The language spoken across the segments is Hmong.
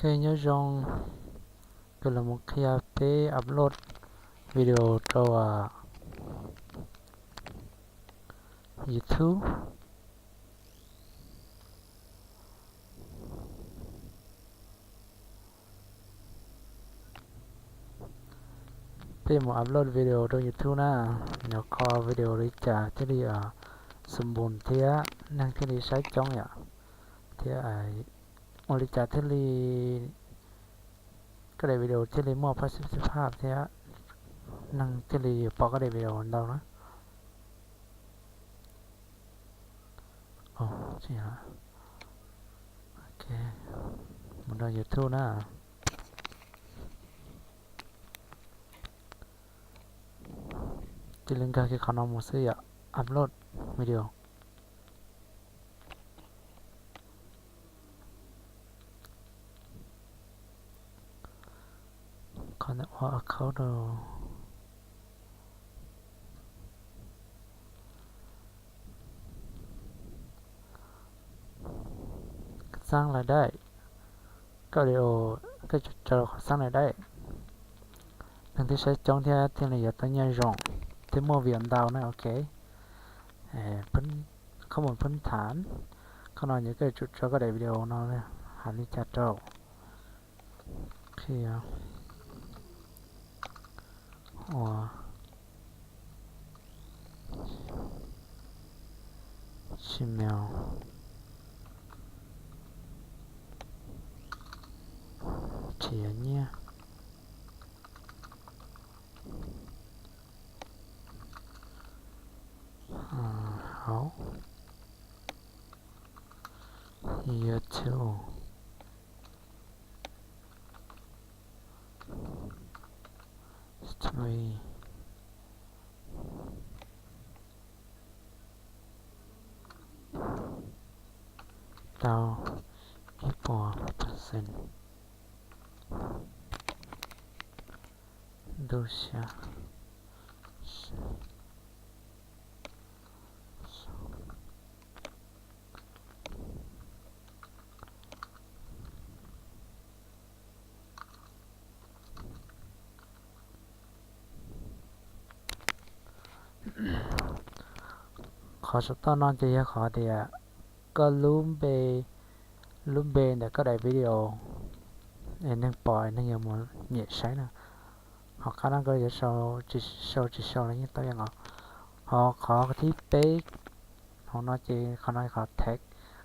Ok, nyob zoo, kuv los mus qhia peb upload video rau YouTube. Peb mus upload video rau YouTube na, nyuam qhuav video li cas thiaj li xu npus thiab neeg thiaj li saib coob yom, thiab ua li cas thiaj li koj daim video thiaj li muaj phaj sib xib phaj thiab neeg thiaj li pom koj daim video ntau na. Mus rau YouTube na. Cia li nkag kiag qhov no mus xwb yom, upload video. Qhov ntawm ua account rau. Xab lais daim, koj li, koj tso qhov xab lais daim, neeg thiaj saib coob thiab thiaj li yuav tau nyiaj zoo thiab muaj view ntau na. Ok, khob mus phwb tham, qhov no yog koj yuav tsum tso koj daim video no hais li cas rau. Qhia ua Gmail, nrhiav nyiaj hauv YouTube. Stream tau ib puas percent ntuj xya. Qhov saum toj no ces yog qhov tias koj lub npe, lub npe ntawm koj daim video es neeg pom es neeg yuav mus nyem saib na. Hos qab no koj yuav sau tsis sau los yeej tau ib yam nkaus. Hos qhov thib peb hauv no ces qhov no qhov tag,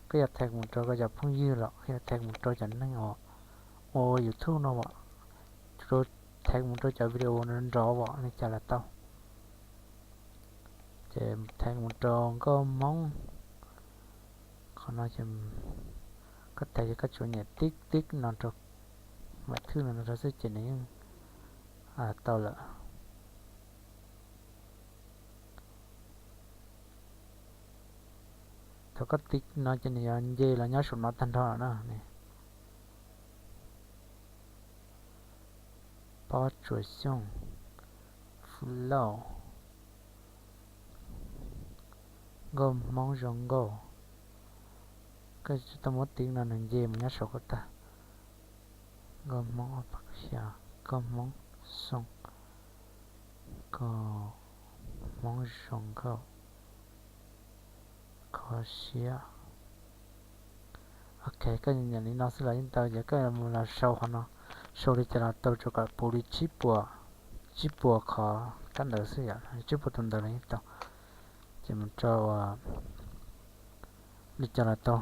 koj yuav tag mus rau koj cov phooj ywg los koj yuav tag mus rau cov neeg uas ua YouTube no as, tag mus rau cov video nrov nrov as li cas los tau. Ces tag mus rau nkauj hmoob, qhov no ces koj tag ces koj tsuas nyem tib tib no rau, mam thwj no rau xwb ces nws yeej tau lawm. Thaum koj tib no ces nws yuav nce los nyob saum no tag nrho na. Pob Tsuas Xyooj, Fwj Lauj, nkauj hmoob zoo nkauj. Koj tsis tau muab tib no nws nce mus nyob saum koj tag. Nkauj hmoob ob phav xya, nkauj hmoob xoo, nkauj hmoob zoo nkauj, kho siab. Ok, koj nyiam li no xwb los yeej tau, ces koj mus los sau qhov no, sau li cas los tau, tsuas kom puv li tsib puas, tsib puas qhov kab ntawv xwb yom, tsib puas tus ntawv los yeej tau. Ces mus rau li cas los tau,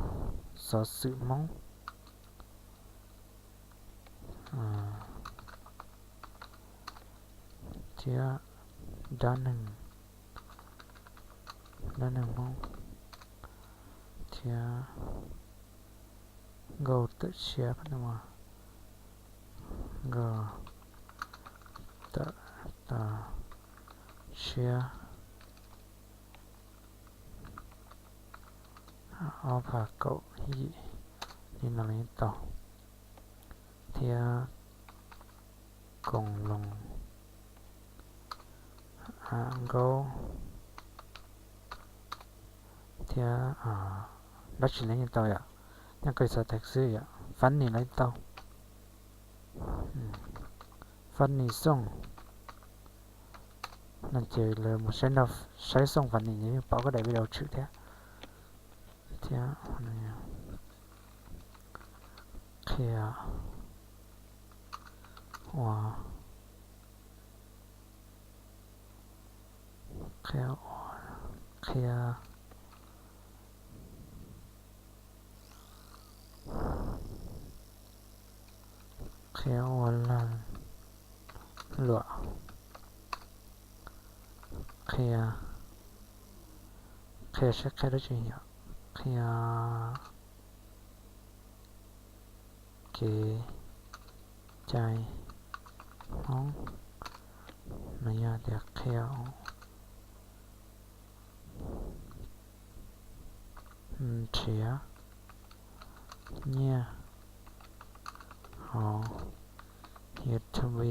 xov xwm hmoob thiab dab neeg, dab neeg hmoob thiab nkauj tawm siab, nkauj tawm siab ob phav kaum yim, li no los yeej tau, thiab koom loo nkauj thiab dab tsi los yeej tau yom, nyob koj xav tag xwb yom, funny los yeej tau. Funny Song no ces lawv mus saib no, saib Song Funny ces yeej pom koj daim video tshwm thiab. Thiab qhia ua, qhia ua, qhia, qhia ua lag luam, qhia, qhia saib qhia dab tsi yom, qhia kev cai Hmoob, no yog tias qhia nrhiav nyiaj hauv YouTube.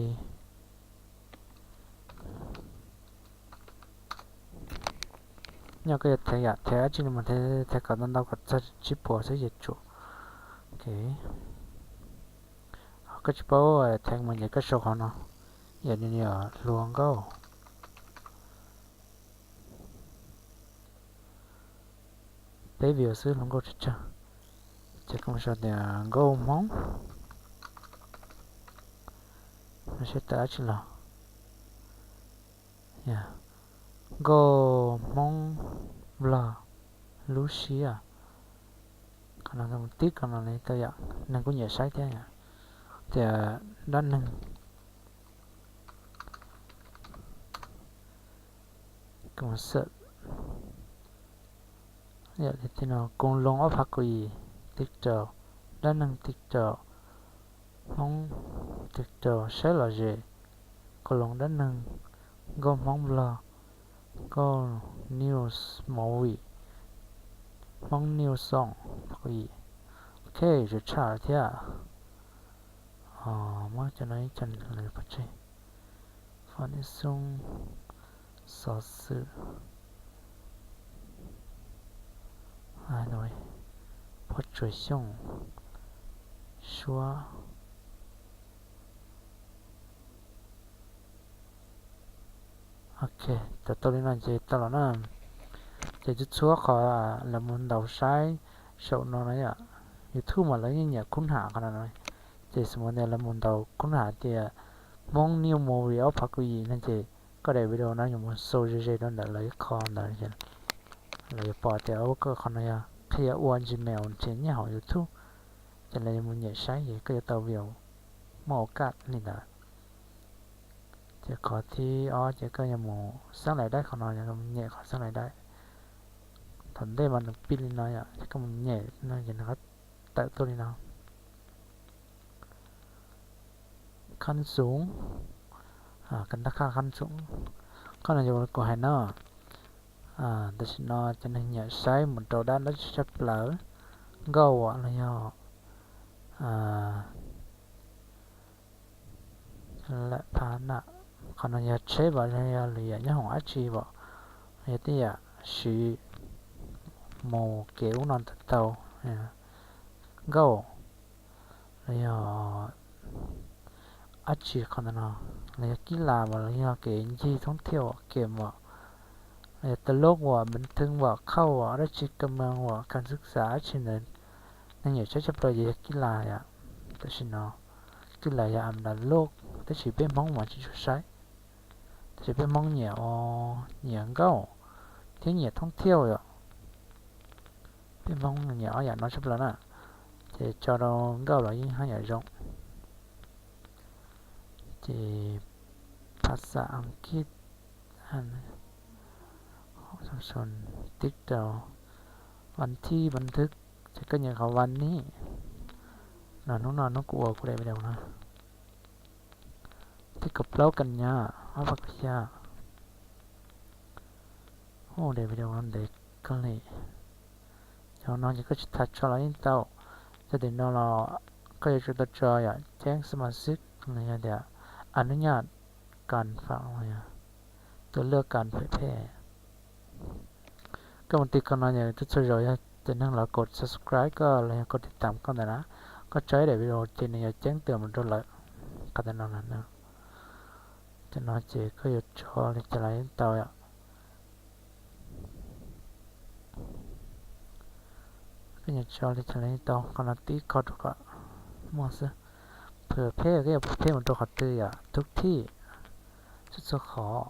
Nyob koj yuav thev yam thev dab tsi no mas thev kom ntau ntau kom txog tsib puas xwb ces tsum. Koj tsis paub thev mas ces koj sau qhov no, yam li hluas nkauj. Peb view xwb, hluas nkauj tsawg tsawg. Ces koj mus sau tias nkauj Hmoob, saib tawm dab tsi los. Nkauj Hmoob Nplog lub siab. Qhov no tib qhov no tau yom, neeg kuj nyiam saib thiab yom. Tias dab neeg Koo Loon ob phav kaum yim, TikTok, dab neeg TikTok, Hmoob TikTok saib lom zem, Koo Loon dab neeg, nkauj Hmoob Nplog, nkauj news movie, Hmoob news song, kaum yim. Ok, zoo tshaj thiab. Muab cov no ib co lawm pov tseg. Funny Song, xov xwm, Phob Tsuas Xyooj, suab. Ok, tau tau li no ces tau los na. Ces txhua txhua qhov lawv mus ntaus saib saum no na yom, YouTube mas lawv yeej nyiam khub ham qhov no no. Ces xws li tias lawv mus ntaus khub ham tias Hmoob New Movie ob phav kaum yim no ces koj daim video no yuav mus show ze ze rau ntawm lawv ib qho ntawd, lawv yuav pom tias koj qhov no yog qhia ua Gmail nrhiav nyiaj hauv YouTube, ces lawv yuav mus nyem saib ces koj yuav tau view muaj ua kaj li ntawd. Ces qhov thib ob ces koj yuav mus xab lais daib qhov no, yog mus nyem qhov xab lais daib. Thaum ntej mas nws pib li no yom, ces koj mus nyem no ces nws tawm tuaj li no. Khab Xoom, ka ntab khaj Khab Xoom, qhov no yog kuv hais no. Tam sim no cov neeg nyiam saib mus rau dab dab tsi tshaj plaws, nkauj as los yog lam pha na, qhov no yog tsheb as los yog lwm yam nyob hauv dab tsi as, yog tej yam siv mus kev ub no ntawd tau, nkauj los yog dab tsi qhov ntawd no, los yog kib las as los yog kev ncig thoob thiaj as, kem as, los yog ta loj as, npeev theej as, khauj as, dab tsi ka mees as, ka xwb xav dab tsi ntawd, neeg nyiam saib tshaj plaws ces yog kib las yom. Tam sim no kib las yog a ntas loj, tab sis peb Hmoob mas tsis tshua saib. Tab sis peb Hmoob nyiam, nyiam nkauj thiab nyiam thoob thiaj yom. Peb Hmoob nyiam ob yam no tshaj plaws na, ces tso rau nkauj los yeej haj yam zoo. Ces phas xas Askiv, tib rau, vas thib vas thwb, ces koj nyem qhov vas ni. No hnub no hnub kuv ua kuv daim video no. Thib kaum plaub kas nyas ob phav kaum xya. Ua daim video no ntev kawg li. Cov no ces koj tsis tas tso los yeej tau. Cov tim no los koj yuav tsum tau tso yom, ceeb xab mas xib los yog tias a nub nyaj kas fam los yog tus lwj kas phem phem. Koj mus tig qhov no yog txhua txhua zaus yog cov neeg los kaum subscribe koj los yog kaum tiv tam koj ntawd na, koj tso ib daim video ces nws yuav ceeb tawm mus rau lawv. qhov no, cov no ces koj yuav tso li cas los yeej tau yom. Koj yuav tso li cas los yeej tau, qhov no tib qho rau kom muaj xwb. Phwm pheb koj yuav phwm pheb mus rau qhov twg yom, thub thib, txhua txhua qhov.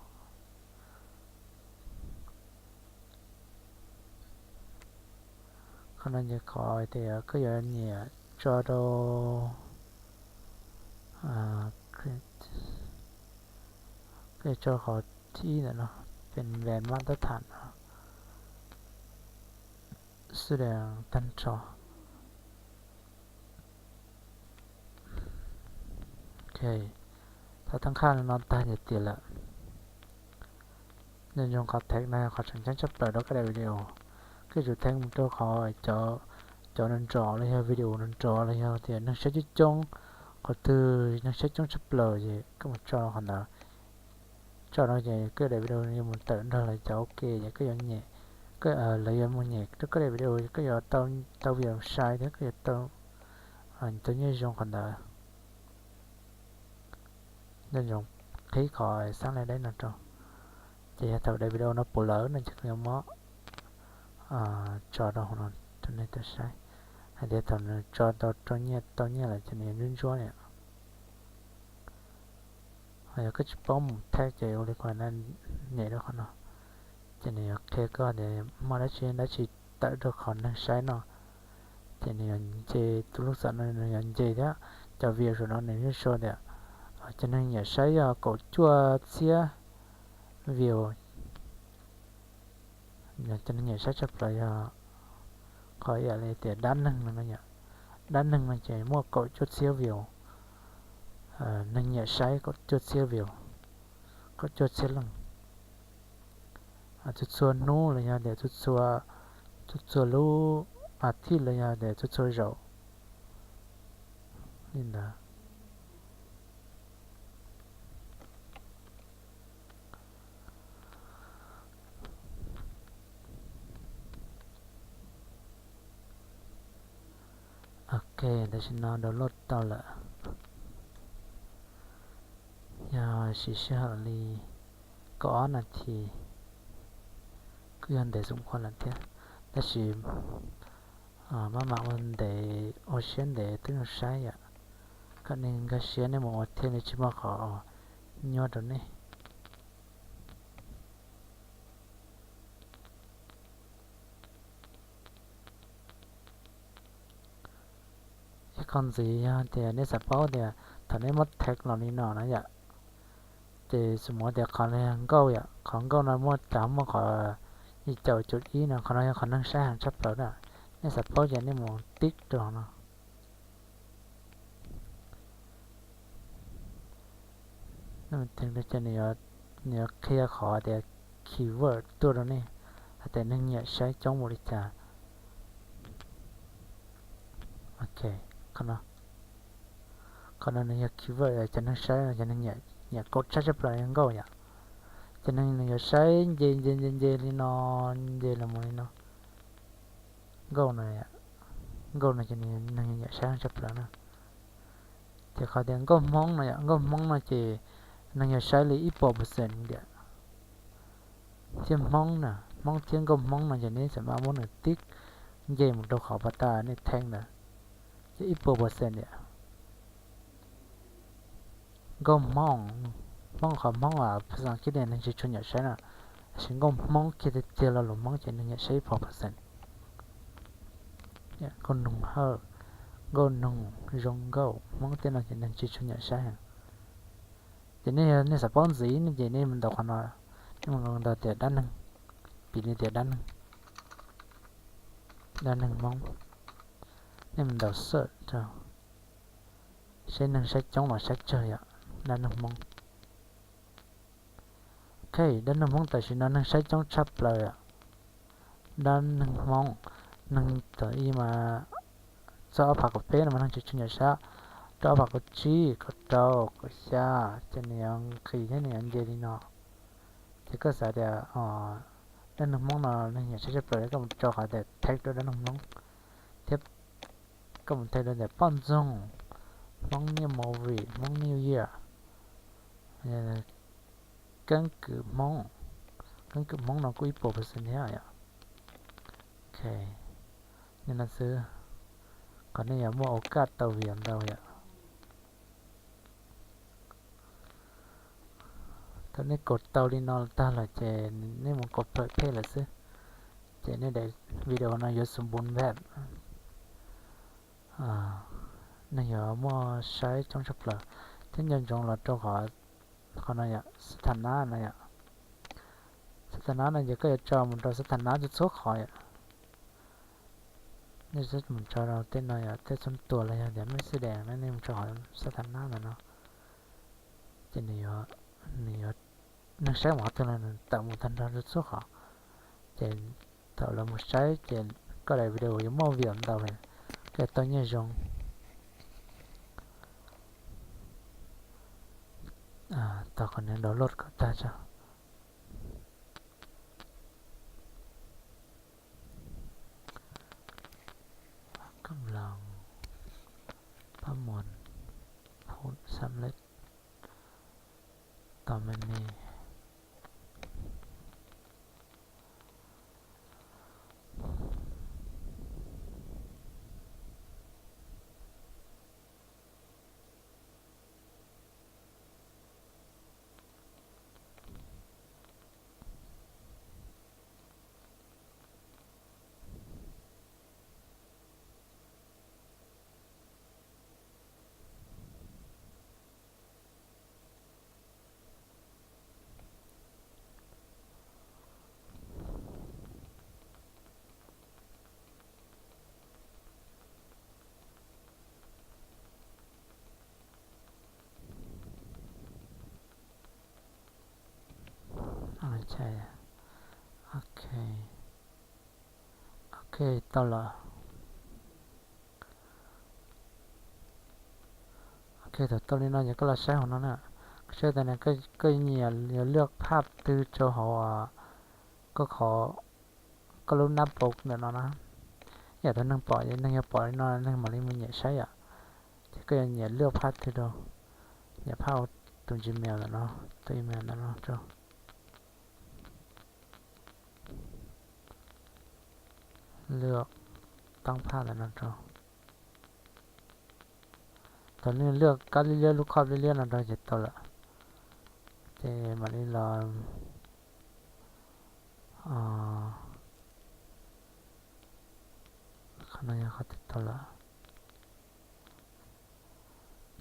Qhov no ces qhov tias koj yuav nyiam tso rau, koj yuav tso qhov thib ib ntawm no, pes npe mab tab tham no, xwb dees tag nrho. Ok, thaum tag nqhaj no tag nyiam tias lawm. Nco ntsoov qhov theeb no yog qhov tseem ceeb tshaj plaws rau koj daim video. Koj yuav tsum theeb mus rau qhov cov, cov nrov nrov los yog video nrov nrov los yog tias neeg saib coob coob, qhov twg neeg saib coob tshaj plaws ces koj mus tso qhov ntawd. Tso no ces koj daim video yuav mus tawm nrog lawv cov ua ke ces koj yuav nyem, lawv yuav mus nyem rau koj daim video, koj yuav tau view sai thiab koj yuav tau, tau nyiaj zoo qhov ntawd. Nco ntsoov qhib qhov xab laj deb no rau. Ces yog thaum daim video no puv lawm no ces koj yuav muab tso rau hauv no rau nej tau saib. Hais tias thaum nws tso tau rau nyiaj, tau nyiaj lawm ces nws yuav ntsuab ntsuab niam. Ho yog koj tsis paub mus thaij ces ua li kuv nyem rau qhov no, ces nws yuav qhia koj tias muaj dab tsi dab tsi tawm rau qhov neeg saib no. Ces nws yuav nce, tus lub xam no nws yuav nce thiab. Cov view saum no nws yeej sau tias cov neeg nyiam saib yog kaum cuaj txhiab view. Cov neeg nyiam saib tshaj plaws yog qhov ib yam li tias dab neeg no, dab neeg no ces muaj kaum cuaj txhiab view. Neeg nyiam saib kaum cuaj txhiab view, kaum cuaj txhiab leej. Txhua txhua hnub los yog tias txhua txhua lub as thiv los yog tias txhua txhua zaus li ntawd. Ok, tam sim no download tau lawm. Yog siv sij hawm li kaum ob nas this, kuj yog ntev xum qhuav lawm thiab. Tab sis maj mam ua ntev, ua siab ntev twb zoo saib yom. Kom nej nkag siab nej mus ua thiaj li tsis muaj qhov nyuaj rau nej. Ib qho ntxiv yog tias nej xav paub tias thaum nej muab tag los li no na yom, ces xws mus tias qhov no yog nkauj yom, qhov nkauj no muaj cas muaj qhov yim caum cuv ib no, qhov no yog qhov neeg saib heev tshaj plaws na. Nej xav paub ces nej mus tib rau no. Ces nws yuav qhia qhov tias keyword tuaj rau nej hais tias neeg nyiam saib coob npaum li cas. Ok, qhov no nws yog keyword, cov neeg saib no cov neeg nyiam kaum tshaj tshaj plaws yog nkauj yom. Ces neeg nws yuav saib nce nce nce nce li no, nce los mus li no. Nkauj no, nkauj no ces neeg nyiam saib tshaj plaws na. Ces qhov tias nkauj Hmoob no yom, nkauj Hmoob no ces neeg yuav saib li ib puas percent tiam. Thiab Hmoob na, Hmoob thiab nkauj Hmoob no ces nej xam maj muab nws tib nce mus rau qhov pas tas nej theeb ntawd, ces ib puas percent tiam. Nkauj Hmoob, Hmoob qhov Hmoob a, phas xas As kiv tias neeg tsis tshua nyiam saib na, tab sis nkauj Hmoob kiag tiag tiag lo lus Hmoob ces neeg nyiam saib ib puas percent. Nkauj Noog Hawj, Nkauj Noog, Zoo Nkauj, Hmoob tej no ces neeg tsis tshua nyiam saib. Ces nej, nej xav paub ntxiv no ces nej mus ntaus qhov no, nej mus ntaus tias dab neeg, piv li tias dab neeg, dab neeg Hmoob, nej mus ntaus search rau saib neeg saib coob los saib tsawg yom, dab neeg Hmoob. Ok, dab neeg Hmoob tam sim no neeg saib coob tshaj plaws yom. Dab neeg Hmoob, neeg thaum ub mas txog ob phav kaum peb no mas neeg tsis tshua nyiam saib, rau ob phav kaum tsib, kaum rau, kaum xya, ces nws yuav nqis thiab nws yuav nce li no. Ces koj xav tias dab neeg Hmoob no neeg nyiam saib tshaj plaws, koj mus tso qhov tias tag rau dab neeg Hmoob, thiab koj mus tag rau tias poj ntxoog, Hmoob New Movie, Hmoob New Year. Keeb kwm Hmoob, keeb kwm Hmoob no kuj ib puas percent thiab yom. Ok, li no xwb, kom nej yuav muaj ua kaj tau view ntau yom. Thaum nej kaus tau li no tag lawm ces nej mus kaus phawm phej lawm xwb, ces nej daim video no yuav xu npun npam. Neeg yuav muaj saib coob tshaj plaws thiab nco ntsoov los rau qhov, qhov no yom, xab tha nab no yom. Xab tha nab no ces koj yuav tso mus rau xab tha nab txhua txhua qhov yom. Nej mus tso rau tej no yom, tej txhua tuas los yog tias mej xwb dees ne, nej mus tso qhov xab tha nab ntawm no, ces nws yuav, nws yuav, neeg saib mus qhov twg los nws tawm mus tag nrho rau txhua qhov. Ces thaum lawv mus saib ces koj daim video yuav muaj view ntau, koj yuav tau nyiaj zoo. Tos kom nws download kom tag tso. Kam los pab muas phun xam lej tos me me. Ok, ok, tau lawm. Ok, thaum tau li no ces koj los saib hauv no na. Koj saib tas na, koj nyiam yuav lwaj phaj twg rau hauv koj qhov, koj lub nab paus ntawm no na. Yam tau neeg pom, neeg yuav pom li no neeg mam li mus nyiam saib yom. Ces koj yuav nyiam lwaj phaj twg rau, nyiam phaj tus Gmail ntawm no, tus email ntawm no rau. Lwaj toob phaj ntawm no rau. Thaum nej lwaj kab liab liab lub khob liab liab no rau ces tau lawm. Ces mam li los, qhov no yog qhov twg tau lawm.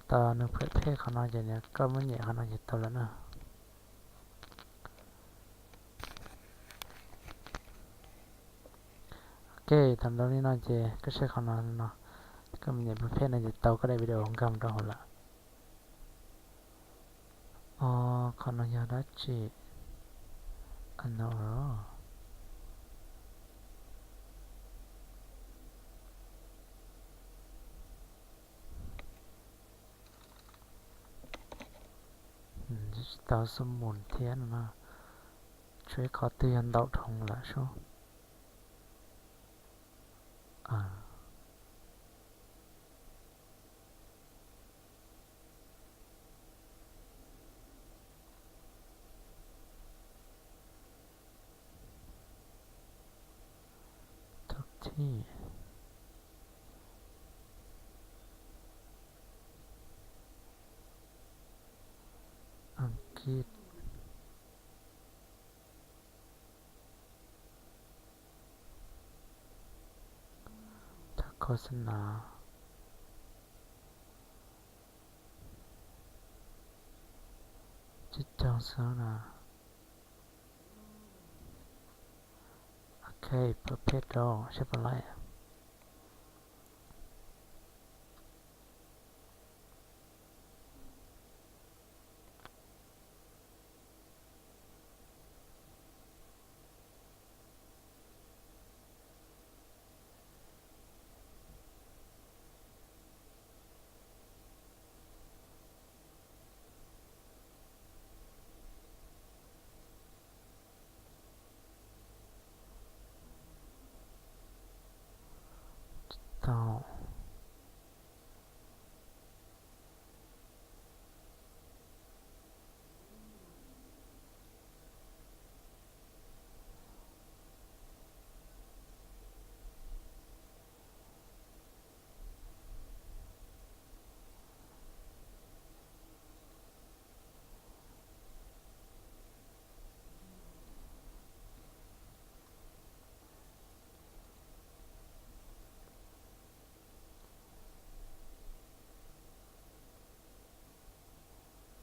Tau nws phawm phej qhov no ces koj muab nyem qhov no ces tau lawm na. Ok, thaum ntau li no ces koj saib qhov no no, koj mus nyem phawm phej no ces tau koj daim video nkag mus rau hauv lawm. Os, qhov no yog dab tsi? Ano, tsis tau xub mus thiab no. Tshuav ib qhov twg yog ntaus dhau lawm sub. Thirteen. Ankit. Thaum khos xab na, tsib caug xwb na. Ok, pab phem rau seb puas laib.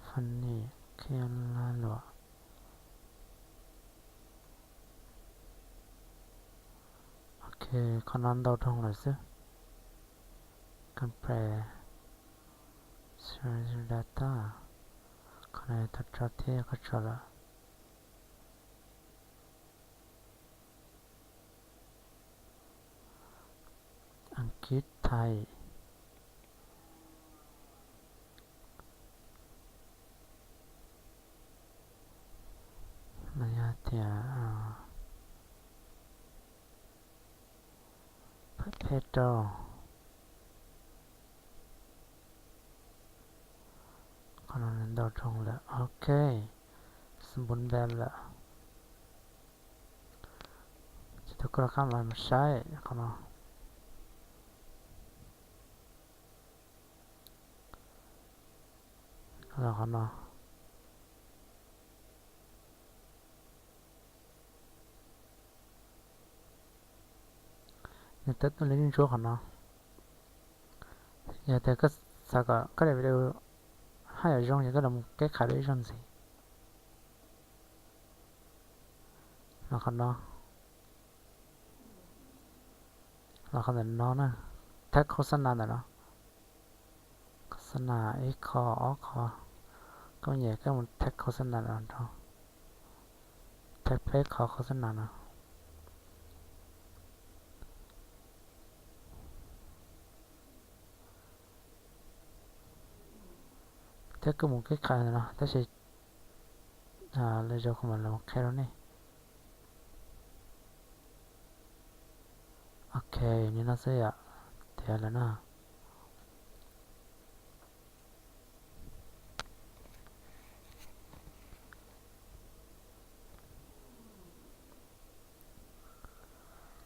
Funny, qhia lag luam. Ok, qhov no ntau dhau lawm xwb. Compare, search data. Qhov no tau tso thiab, qhov tso lawm. Askiv, Thaib. No yog tias phem phem rau. Qhov no ntau dhau lawm. Ok, xu npun npe lawm. Ces tus koj rov qab los mus saib qhov no. Qhov no, qhov no. Nws twb tuaj li ntsuab ntsuab qhov no. Yog tias koj xav kom koj daim video haj yam zoo ces koj los mus keb qhais dua ib zaug ntxiv. Los qhov no, los qhov ntawm no na, thab khos xab nas ntawm no. Khos xab nas ib qho, ob qho, koj nyem koj mus thab khos xab nas no rau, thab peb qho khos xab nas no. Thiab koj mus keb qhais no tab sis lawv zaum kuv mam los qhia rau nej. Ok, li no xwb yom, tiav lawm na.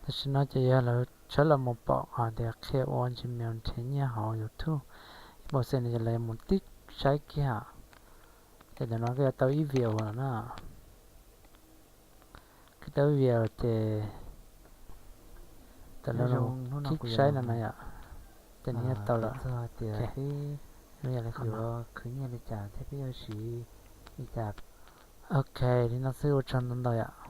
Tam sim no ces yog lawv tshawb los mus pom hais tias qhia ua Gmail nrhiav nyiaj hauv YouTube ib percent no ces lawv mus tib saib kiag. Ces ntawm no koj yuav tau ib view lawm na. Koj tau ib view ces tam no kib saib no no yom, ces nws yuav tau lawm. Peb yuav khwv nyiaj li cas thiab peb yuav siv li cas? Ok, li no xwb, ua tsaug ntau ntau yom.